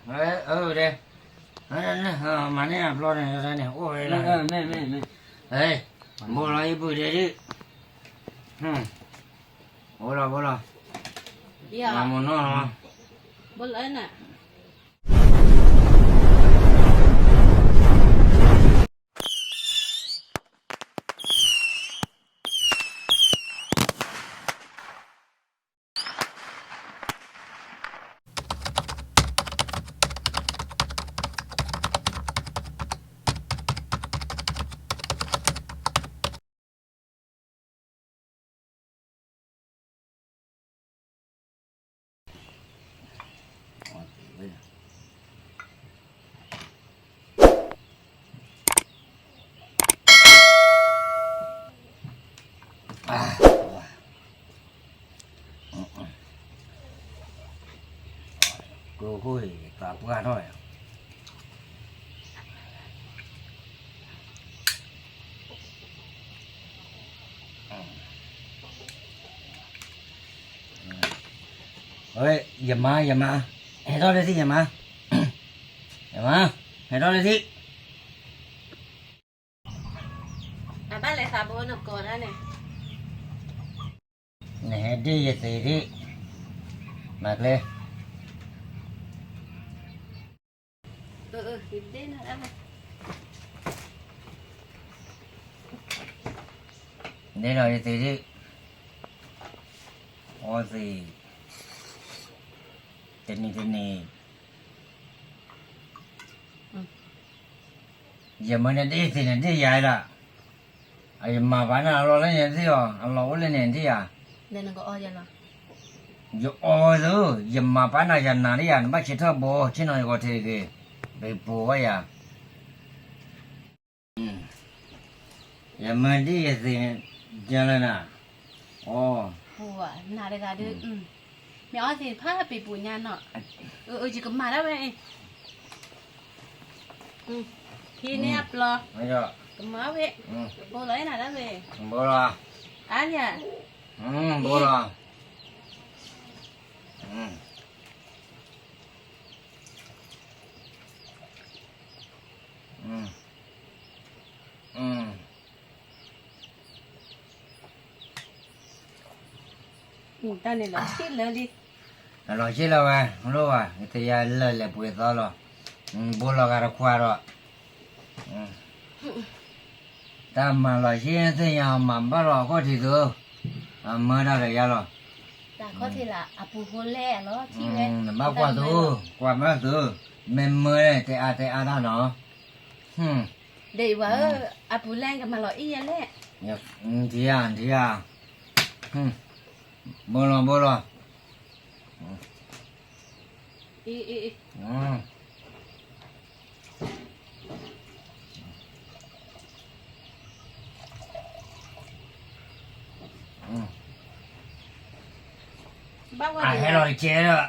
အၢ ဒဲး, မၤန့ၢ်အဖျီန့ၣ် တၢ်န့ၣ် အိၣ်ဝဲလီၤ, ဘိလီၤအံၤဘုဒဲးဒုး, ဘိလီၤ ဘိလီၤ, မၤမနီၢ်လီၤ.ကျိခိၣ်အံၤ သးပှၢ်ထီၣ်ယၤ. ယမါ ယမါ, ဟဲထီၣ်လၢထံၣ်ယမါ, ယမါ, ဟဲထီၣ်လၢထံၣ်. အဘၣ်လဲၤသးဘိနကိးတၢ်န့ၣ်, နဟဲဒ့ၣ်ယသ့ၣ်ဒ့ၣ်, မၤကျဲ. ဒ့ၣ်ဒီးယသ့ၣ်ဒ့ၣ်, အီသံး, တနံၤတနံၤ ယမၢနဒ့ၣ်သ့ၣ်န့ၣ် ဒ့ၣ်ယၤလီၤ. ယမၤပာ်နၤအလီၢ်လၢန့ၣ်သ့ၣ်အီၤ, အလီၢ်အိၣ်လၢန့ၣ်ဒ့ၣ်ယၤ. ယအီသ့ၣ်, ယမၤပာ်နၤယနၤဒ့ၣ်ယၤ, နဘၣ်ဆဲးထၢၣ်ဘိ, ဆ့ၣ်နီၤယဂီၤထံးတဂ့ၤ, ပပူၤဝဲယၤ. ယမၢဒ့ၣ်ယသ့ၣ်န့ၣ် ယလၢနၤ, အိ, နၤတဂၤဒီး, မ့ၢ်အီသံးဖးပံၤပူၤညါနီၤ, ယကမၤဒၣ်ဝဲ, ဖံန့ၣ်အပျီ, ကမၤဝဲ, ဘိလီၤနၤဒၣ်ဝဲ, ဘိလီၤ, အါလံ, ဘိလီၤ. တၢ်န့ၣ်လီၤဆ့လၢာ်လံ, လီၤဆ့လၢာ်ဝဲ, လိၣ်ဝဲ, ယသ့ၣ်ညါလၢာ်လဲၤပှဲၤသီလီၤ, ဘိလီၤဂာ်တခွါဒီး, တၢ်မၤလီၤဆ့သ့ၣ်ညါအီၤမၤဘၣ်လီၤအခီၣ်ထံးသု, အမၢတၢ်ဒီးယၤလီၤ, တၢ်ခီၣ်ထံးလၢအပူၤဖိလဲၣ်အလီၤထံၣ်ဝဲ, နဘၣ်ကွၢ်သု, ကွၢ်မးသု, မ့ၢ်မၢတဲအါတဲအါတၢ်နီၤ, ဒ်အံၤဝဲဧၢ, အပူၤလဲၣ်ကမၤလီၤအံၤယဲလဲၣ်, ထံဧါ, ထံဧါ, ဘိလီၤ ဘိလီၤ. အဟဲလီၤတကဲးဒီး,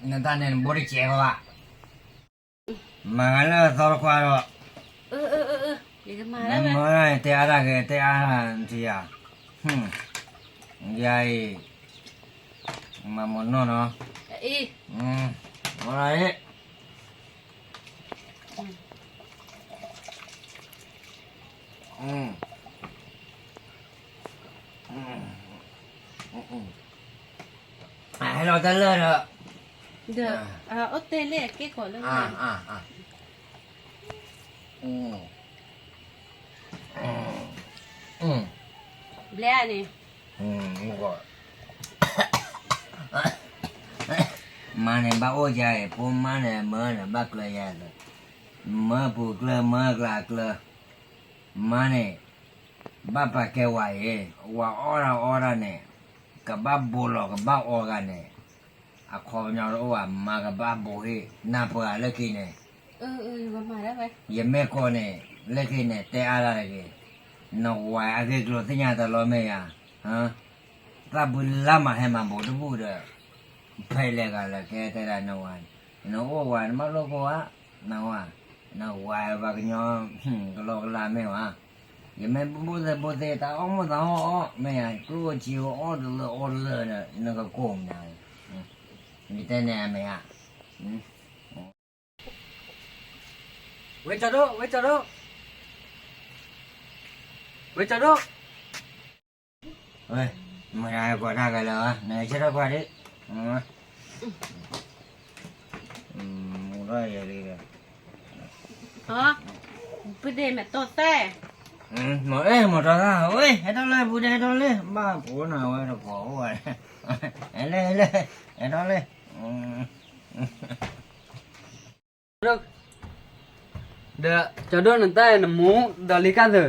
နတၢ်န့ၣ်နဘိတကဲးဘၣ်, မၤဂၤလၢအသီတခွါဒီး, မ့ၢ်မၢတဲအါတၢ်က့ၤ တဲအါတၢ်ထံဧါ, ယၤအံၤ, မၤမနီၢ်နီၤ, အံၤ, မၤလီၤအံၤ ဟဲလီၤတၢ်လၢာ်ဒီး, ဒီးအိၣ်တ့ၢ်လၢအက့ၢ်ကီးလၢ, ဘျဲၣ်န့ၣ်, မါန့ၣ်ဘၣ်အိၣ်ယၤအံၤ ဖိမါန့ၣ် မၢန့ၣ် ဘၣ်ကျၢၤယၤလၢ, မၢပူၤကျၢၤ မၢကျါကျၢၤ, မါန့ၣ် ဘၣ်ပာ်ကဲဝဲအံၤ, ဝဲအီၣ်တၢ်အီတၢ်န့ၣ်, ကဘၣ်ဘိလီၤ ကဘၣ်အီဂၤန့ၣ်, အခီပညီတအိၣ်ဘၣ် မါကဘၣ်ဘိဟ့ၣ် နၢ်ပှၤလၢခံန့ၣ်, ယမ့ၢ်ကိးန့ၣ် လၢခံန့ၣ် တဲအါတၢ်တဂ့ၤ, နဝၤအဂ့ၢ်ကျိၤသ့ၣ်ညါတၢ်လီၤမ့ၢ်ဧါ, သၣ်ဘုလါမးဟဲမၤဘိတဘူၣ်ဒီး, ဖဲလဲၣ်ဂၤလၢကဲတဲဒၣ်နဝၤ, နအိၣ်ဝၤနဘၣ်လိၣ်ကိၢ်ဧါ, နဝၤ, နဝၤပှၤကညီ, ကလီကလီမ့ၢ်ဝဲ, ယမ့ၢ်ဘိသ့ဘိသ့ တၢ်အီၣ်မိၢ်သးအီၣ်အီၣ် မ့ၢ်ယၤ ကျိၣ်စ့အီၣ်တလၢအီၣ်တလၢဒီး နကကိၢ်မနုၤ, ယတဲန့ၣ်အမ့ၢ်ဧါ. ဝဲကၠီဒိၣ်, ဝဲကၠီဒိၣ်, ဝဲကၠီဒိၣ်, ဝဲ, မတၤကိးတၢ်ကလဲၤဧါ, နဆၢထၢၣ်ကွၢ်ဒံး, မူထီၣ်ယဲလံဒီး, ပုၢ်ဒ့မဲာ်တီၢ်သဲ, မ့ၢ်အဲၣ်မ့ၢ်တီၢ်သၣ်, ဝဲ ဟဲထီၣ်လၢပုၢ်ဒ့ဟဲထီၣ်လၢ, ဘၣ်ဖိနၤဝဲတကိးအိၣ်ဝဲ, ဟဲလၢ ဟဲလၢ ဟဲထီၣ်လၢ ဒီးကၠီဒိၣ်နတၢ်နမူဒီးလံကၢ်သုး,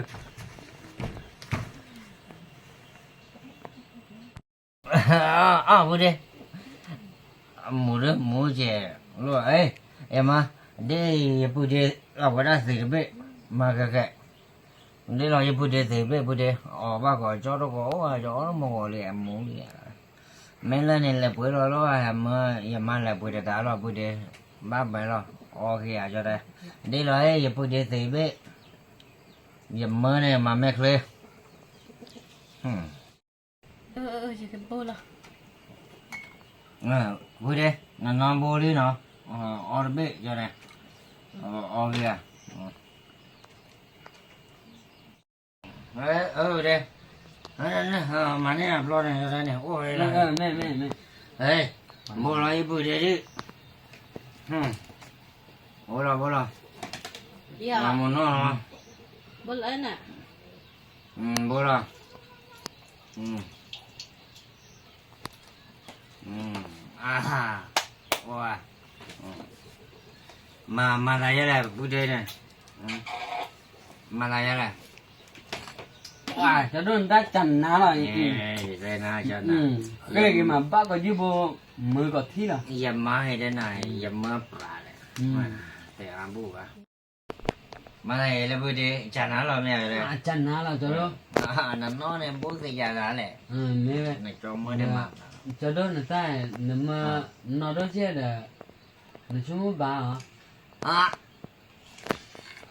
အပုၢ်ဒ့, မူဒ့မူကဲး, လီၤ, ယမါ, ဒ်ယပုၢ်ဒ့အဝဲဒၣ်သ့တဘ့ၣ်, မၤကဲကဲ, ဒ်လီၤယပုၢ်ဒ့သ့တဘ့ၣ် ပုၢ်ဒ့, အီၣ်ဘၣ်ကီးကၠီတကိးအိၣ်ဝဲ ကၠီအီၣ်တမုာ်ဂီၤလံ အမူလံ မ့ၢ်လၢန့ၣ်လဲၤပှ့ၤလီၤလီၤ ယမါလဲၤပှ့ၤတတၤလီၤ ပုၢ်ဒ့, ဘၣ်ဘၣ်လီၤ အီက့ၤယၤကၠီတဲ, ဒ်လီၤယပုၢ်ဒ့သ့ဘ့ၣ်, ယမၢန့ၣ်မၤမဲာ်ချ့, ပုၢ်ဒ့, နနီၢ်ဘိလံနီၤ, အီတဘ့ၣ်ကၠီတဲ, အီက့ၤယၤ ဒ့, မၤန့ၢ်အဘျီန့ၣ် အိၣ်ဝဲလီၤ, ဘိလီၤယပုၢ်ဒ့ဒု, ဘိလီၤ ဘိလီၤ, မၤမနီၢ်လီၤ, ဘိလီၤ, မၤသးယဲလဲၣ် ပုၢ်ဒ့န့ၣ်, မၤသးယဲလဲၣ်, ကၠီဒိၣ်နတၢ်ကနၤလီၤ, ဃ့က့ၤမၤဘၣ်ကီးယုၢ်ဘိ, မုာ်ကီးထံလီၤ, ယမါဟဲတဲနၤ, ယမၢပှၤလဲၣ်, တဲအါဘူၣ်ဘၣ်, မၤသးယဲလဲၣ် ပုၢ်ဒ့ ကနၤလီၤမ့ၢ်, ကနၤလီၤ ကၠီဒိၣ်, နနီၢ်န့ၣ် ဘိသ့ယၤသးလဲၣ်, မ့ၢ်ဝဲ, ကၠီဒိၣ်နတၢ်, နမၢ, နီၢ်ဒိၣ်ကဲဒီး, နဆိကမိၣ်ဘၣ်အီ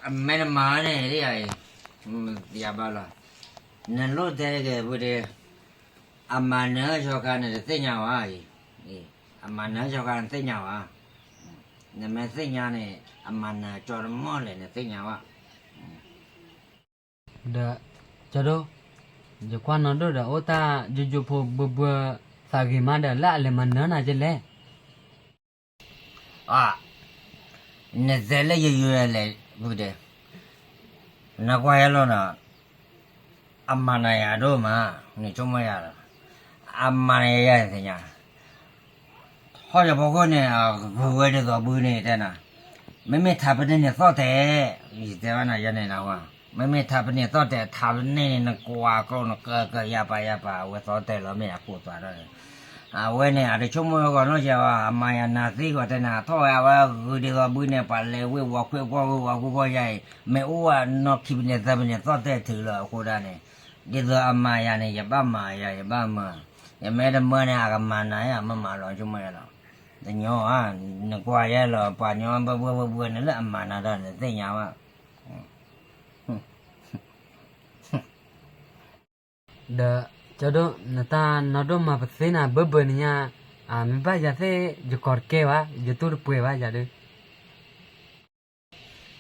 ၤ, မ့ၢ်နမၤန့ၣ် ယဘၣ်လီၤ, နလိၣ်တဲက့ၤ ပုၢ်ဒ့, အမၤနၢၤကၠီခါန့ၣ် တသ့ၣ်ညါဘၣ်အံၤ, အမၤနၢၤကၠီခါန့ၣ်သ့ၣ်ညါဘၣ်, နမ့ၢ်သ့ၣ်ညါန့ၣ် အမၤနၢၤကၠီတမီၢ်လဲၣ် နသ့ၣ်ညါဘၣ်, ဒီး, ကၠီဒိၣ်, ယကွၢ်နီၢ်ဒိၣ်ဒီး အိၣ်တၢ်ယိယိဖိဘှၢဘှၢ, သးဂ့ၤမးဒီး လၢအလဲၤမၤနၢၤနၤကလဲၣ် နတဲလၢယယိလဲၣ် ပုၢ်ဒ့, နကွၢ်ယဲလီၤနီၤ, အမၤနၤယၤဒိၣ်မး, နဆိကမိၣ်ယၤလီၤ, အမၤနၤယၤယသ့ၣ်ညါ, ထီၣ်ယဖီခိၣ်န့ၣ် အဂုၤဝဲဒ်သိးဘုန့ၣ်တဲနၤ, မ့မ့ၢ်ထးပန့ၢ်န့ၣ်သီၣ်တဲာ်, ယတဲဘၣ်နၤယဲန့ၣ်နဟါ, မ့မ့ၢ်ထးပန့ၢ်သီၣ်တဲာ် ထးပန့ၢ်န့ၣ် နကွၢ်ကျိနကကယၤပာ်ယၤပာ် အဝဲသီၣ်တဲာ်လီၤမ့ၢ်အကိးသွးဒီး အဝဲန့ၣ် အတဆိကမိၣ်ဝဲဂီၢ်နီၢ်ကဲဘၣ် အမၤယၤနၤသံဂီၢ်တဲနၤ ထီၣ်ဝဲအဝဲဂုၤဒ်သိးဘုန့ၣ် ပှၤလဲၤဝ့ၢ်ဝီၤခွဲးကွီၢ်ဝ့ၢ်ဝီၤကူၣ်ဖီၣ်ယၤအံၤ မ့ၢ်အိၣ်ဝဲနီၢ်ခံပန့ၣ်သၢပန့ၣ်သီၣ်တဲာ်ထုးလီၤအဃိဒၣ်န့ၣ် ဒ်သိးအမၤယၤန့ၣ် ယဘၣ်မၤယၤ ယဘၣ်မၤ, ယမ့ၢ်တမၢန့ၣ် အကမၤနၤယၤ မ့ၢ်မၤလီၤဆိကမိၣ်ယၤလီၤ, တညီဧါ, နကွၢ်ယဲလီၤ ပှၤညီဘၢဘၢဘၢဘၢန့ၣ်လၢအမၤနၤတၢ်န့ၣ် သ့ၣ်ညါဘၣ် ဒီး ကၠီဒိၣ် နတၢ်နီၢ်ဒိၣ်မၤပသ့နၤဘၢဘၢန့ၣ်ညါ, မ့ၢ်ဘၣ်ယၤသ့ၣ် ယကိးတကဲဘၣ် ယတူၢ်တပှဲၤဘၣ်ယၤဒီး,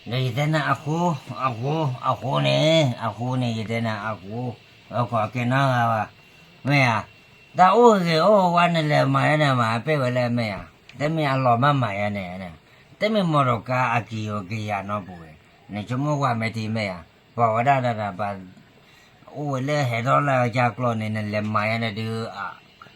ဒီးယတဲနၤအဃိ, အဃိ, အဃိန့ၣ်, အဃိန့ၣ် ယတဲနၤအဃိ, အကိးကဲနီတဂၤဘၣ်, မ့ၢ်ဧါ, တၢ်အိၣ်ဂ့ၤအိၣ်ဝါနလဲၤမၤယဲန့ၣ် မၤပ့ၢ်ဝဲလၢမ့ၢ်ဧါ, တမ့ၢ်အလီၤမၢ်မၤယဲန့ၣ်, တမ့ၢ်မီၢ်ဒီးကါအကံၢ်ဧိၤကယၤနီတပူၤဝဲ, နဆိကမိၣ်ကွၢ်မဲာ်ထံမဲာ်ဧါ, ပှၤဝဲဒၣ်တၢ်တၢ်ပှၤ အိၣ်ဝဲလၢဟဲထီၣ်လၢအကါကျီန့ၣ် နလဲၤမၤယဲန့ၣ်ဒုး,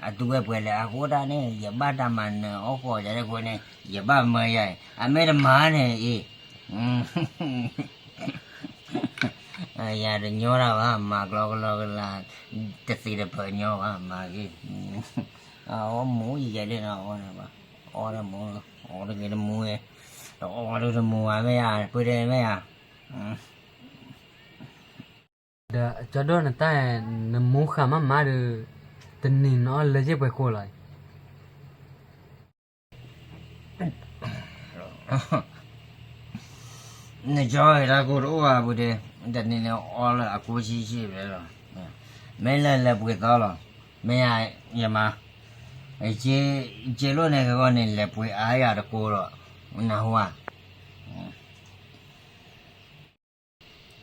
အတူၢ်ဝဲပှဲၤလဲၣ် အဃိဒၣ်န့ၣ် ယဘၣ်တၢ်မၤနၢၤအီၣ်ဃီၤယၤတခီန့ၣ် ယဘၣ်မၢယၤအံၤ အမ့ၢ်တမၤန့ၣ်အံၤ ယၤတညီတၢ်ဘၣ် မၤကျီကလီကလၤ တသ့တဖၢညီဘၣ် မၤဂ့ၤ အီၣ်မူယဲဒၣ်နီၤ အီၣ်န့ၣ်ဘၣ် အီၣ်တမူ အီၣ်တဂ့ၤတမူ အီၣ်တမူဘၣ်မ့ၢ်ယၤ ပှ့ၤဒၣ်မ့ၢ်ယၤ ဒီးကၠီဒိၣ်နတၢ် နမူဃာ်မးမးဒီး တနံၤနအီၣ်လၢယ့ၢ်ပှဲၤခိၣ်လီၤ. နကၠီတၢ်ကိၢ်တအိၣ်ဘၣ်ပူၤဒီး တနံၤန့ၣ်အီၣ်လၢအကိၢ်ဆံးဆံးဖဲလီၤ. မ့ၢ်လၢလဲၤပှ့ၤသီလီၤ. မ့ၢ်ယမါ က့လိၣ်န့ၣ်ကဂီၢ်န့ၣ် လဲၤပှ့ၤအါယၤတကိးလီၤ. နဟူဧါ.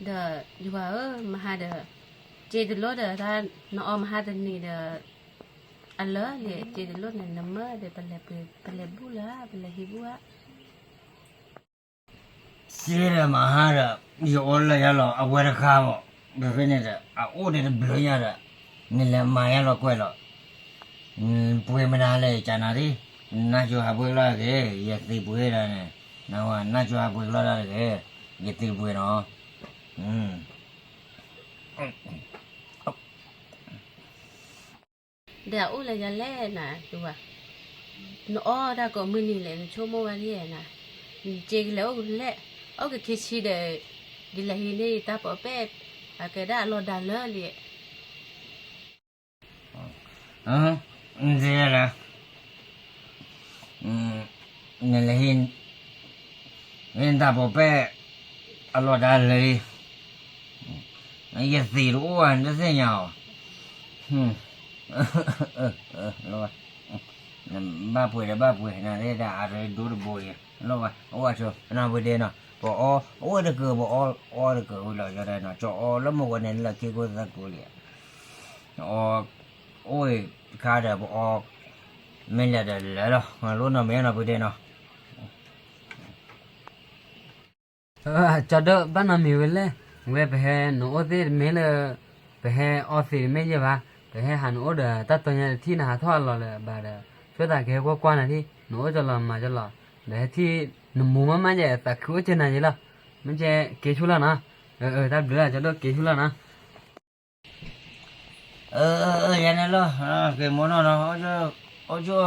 ဒီးယွၤဧၢ, မဟါဒီး စ့တလိၣ်ဒီး တၢ်နအီမဟါတနံၤဒီး အလၢာ်လံ, စ့တလိၣ်န့ၣ် နမၢဒီး ပလဲၤပှ့ၤ ပလဲၤဘူၣ်လၢၤ ပလဲၤဟံးဘူၣ်ဧါ. စ့ဒီးမဟါဒီး ယအီလၢာ်ယၤလီၤ အဝဲတခါဘၣ်, ဒီးဖဲန့ၣ်ဒီး အအိၣ်ဒီးတဘျုးညါဒီး နလဲၤမၤယၤလီၤကွဲးလီၤ. ပှ့ၤမနုၤလဲၣ် ကနၤဒ်, နါကၠိဟးပှ့ၤလီၤတဂ့ၤ, ယသံးပှ့ၤဒီးန့ၣ်, နဝဲနါကၠိဟးပှ့ၤလီၤတၢ်တဂ့ၤ, ယသံးပှ့ၤနီၤ. ဒီးအအိၣ်လၢယၤလဲၣ်နၤ ယဝၤ, နအီဒၣ်ကိးမုၢ်နံၤလဲၣ် နဆိကမိၣ်ဝဲဒ်လဲၣ်, နစ့ကလဲၤအိၣ်ကလဲၣ်, အိၣ်ကခံဆံဒီး ယလဲၤဟံးန့ၢ်ယတၢ်ပီးပဲၢ်, အကဲဒၣ်အလီၢ်ဒၣ်လၢလံ. နလဲၤ နလဲၤဟံး ဟံးနတၢ်ပီးပဲၢ် အလီၢ်ဒၣ်လၢလံ, ယသံးတအိၣ်ဘၣ် နတသ့ၣ်ညါအီၤ, ဘၣ်ပှ့ၤဒီးဘၣ်ပှ့ၤ နသ့ၣ်ဒၣ်အရ့ဒိၣ်တဘိအံၤ, လီၤဘၣ် အိၣ်ဝဲဆိ နပှ့ၤဒ့နီၤ, ပအီ အိၣ်ဝဲတကၢၤ ပအီ အီတကၢၤဝံၤလီၤ ယတဲနီၤ, ကၠီအီလၢမုၢ်ဝဲန့ၣ် လၢခံကိသၢကိလံ, အီ အိၣ်ဝဲတခါဒီးပအီ မ့ၢ်လဲၤဒီးလဲၤလီၤ, လိၣ်နီၢ်မ့ၢ်နီၤ ပှ့ၤဒ့နီၤ. ကၠီဒိၣ် ဘၣ်နီတမံၤဝဲလဲၣ်, ဝဲပဟဲနအိၣ်သ့ၣ်တမ့ၢ်လၢ ပဟဲအီသံးတမ့ၢ်ယဲၢ်ဘၣ်, ပဟဲဟးနအိၣ်ဒီးတၢ်တီညါတထံၣ် နဟးထီၣ်အလီၢ်လၢၤဘၣ်ဒီး ဆိသးကဟဲကွၢ်ကွၢ်နၤထံၣ် နအိၣ်ကလီၤမၤကလီၤ, ဒီးဟဲထံၣ်နမူမးမးယဲၢ် သးခုအိၣ်က့ၤနၤယဲၢ်လီၤ, မ့ၢ်က့ၤက့ၤဆူၣ်လီၤနီၤ, တၢ်ဘျုးလီၤ ကၠီဒိၣ် က့ၤဆူၣ်လီၤနီၤ. ယၤန့ၣ်လီၤ, က့ၤမိၢ်နီၢ်နီၤ, အိၣ်ကၠိအိၣ်ချ့,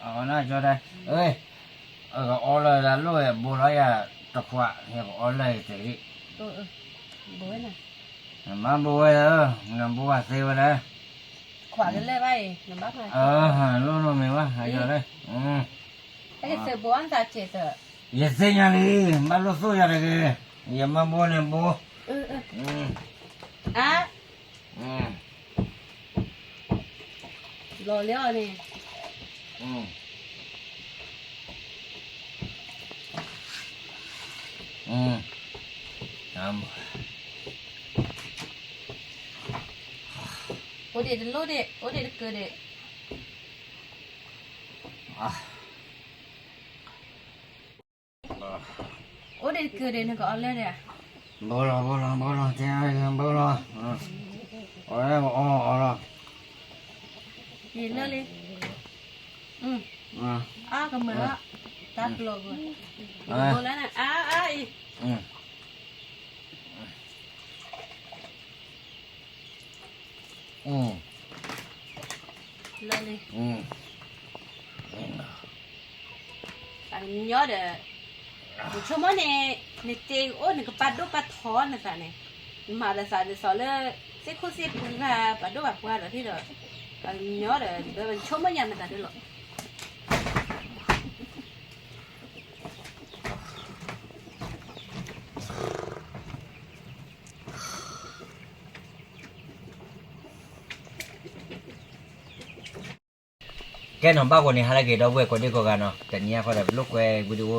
အဝဲနီၢ်ကၠီတဲ, ကအီလၢတၢ်လိၣ်ဝဲ ဘိလီၤယၤတခွး, ယကအီလၢယတ့ၢ်, မ့ၢ်ဘိဝဲဧၢ, နဘိဝဲသ့ဝဲလဲၣ်, လိၣ်နီၢ်မ့ၢ်ဘၣ် ယၤလဲၣ် ယသ့ၣ်ညါလံ, ဘၣ်လိၣ်သိၣ်ယၤတဂ့ၤ, ယမၤဘိန့ၣ်ဘိ, အါ, လီၤလၢအီၤန့ၣ်, အိၣ်ဒံးတလိၣ်ဒံး အိၣ်ဒံးတကၢၢ်ဒံး အိၣ်ဒံးတကၢၢ်ဒံး နကအီလၢဒံးဧါ, ဘိလီၤ ဘိလီၤ ဘိလီၤ တဲဘိလီၤ, အီလီၤ ယလၢလံ, အါကမၢၢ်, တၢ်ကျီၤဘိ, ဘိလၢနအါအါအံၤ လၢန့ၣ်, အညီဒီး, နဆိကမိၣ်န့ၣ်, နတ့အိၣ်နကပာ်ဒိၣ်ပာ်ထီနသးန့ၣ်, နမၤဒီးသးဒ်သိးလၢ, သ့ၣ်ခိၣ်သ့ၣ်ပှၢ် ပာ်ဒိၣ်ပာ်ပှၢ်ဒီးထံၣ်ဒီး, အညီဒီး နဆိကမိၣ်ညါနသးဒ်လီၤ. ကဲနီၤ ဘၣ်ဃိန့ၣ် ဟါလၢအဂ့ၤ ဒီပုၢ်ဝဲၢ်ကိးဒံကိးဂၤနီၤ, တနံၤအံၤဃီဒီး ပလိာ်ကွဲ video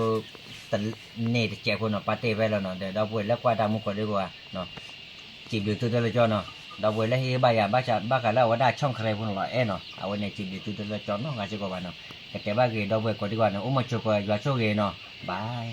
တန့ၢ်တစဲးဖိနီၤ ပာ်တ့ၢ်ဖဲလီၤနီၤ, ဒီးဒီပုၢ်ဝဲၢ်လၢကွၢ်တၢ်မူကိးဒံကိးဂၤနီၤ, စံးဘျုးသုတလၢကၠီနီၤ, ဒီပုၢ်ဝဲၢ်လၢဟ့ၣ်ဂံၢ်ဘၣ်ယၤ ဘၣ်ဃးလၢအဝဲဒၣ် ช่องใคร ဖိန့ၣ်လီၤအဲၣ်နီၤ, အဝဲန့ၣ်စံးဘျုးသုတလၢကၠီနီၤ ဂၤစ့ၢ်ကီးဘၣ်နီၤ, ကတဲဘၣ်ဂ့ၤ ဒီပုၢ်ဝဲၢ်ကိးဒံကိးဂၤန့ၣ် အိၣ်မုာ်ဆိးပၢၤ ယွၤဆိၣ်ဂ့ၤနီၤ, bye.